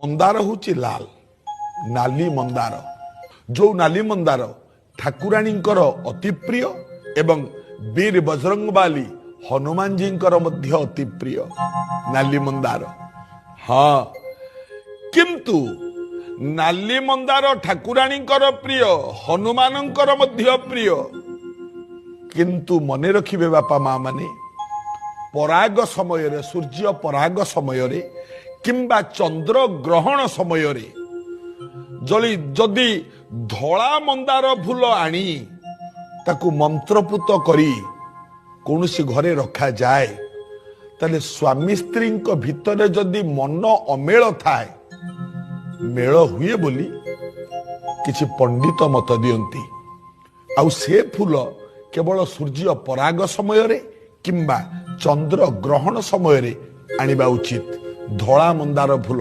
ମନ୍ଦାର ହେଉଛି ଲାଲ, ନାଲି ମନ୍ଦାର। ଯୋଉ ନାଲି ମନ୍ଦାର ଠାକୁରାଣୀଙ୍କର ଅତି ପ୍ରିୟ ଏବଂ ବୀର ବଜରଙ୍ଗବାଲି ହନୁମାନଜୀଙ୍କର ମଧ୍ୟ ଅତି ପ୍ରିୟ ନାଲି ମନ୍ଦାର। ହଁ, କିନ୍ତୁ ନାଲି ମନ୍ଦାର ଠାକୁରାଣୀଙ୍କର ପ୍ରିୟ, ହନୁମାନଙ୍କର ମଧ୍ୟ ପ୍ରିୟ, କିନ୍ତୁ ମନେ ରଖିବେ ବାପା ମା ମାନେ, ପରାଗ ସମୟରେ, ସୂର୍ଯ୍ୟ ପରାଗ ସମୟରେ କିମ୍ବା ଚନ୍ଦ୍ର ଗ୍ରହଣ ସମୟରେ ଯଦି ଧଳା ମନ୍ଦାର ଫୁଲ ଆଣି ତାକୁ ମନ୍ତ୍ରପୁତ କରି କୌଣସି ଘରେ ରଖାଯାଏ, ତାହେଲେ ସ୍ୱାମୀ ସ୍ତ୍ରୀଙ୍କ ଭିତରେ ଯଦି ମନ ଅମେଳ ଥାଏ, ମେଳ ହୁଏ ବୋଲି କିଛି ପଣ୍ଡିତ ମତ ଦିଅନ୍ତି। ଆଉ ସେ ଫୁଲ କେବଳ ସୂର୍ଯ୍ୟ ପରାଗ ସମୟରେ କିମ୍ବା ଚନ୍ଦ୍ର ଗ୍ରହଣ ସମୟରେ ଆଣିବା ଉଚିତ, ଧଳା ମନ୍ଦାର ଫୁଲ।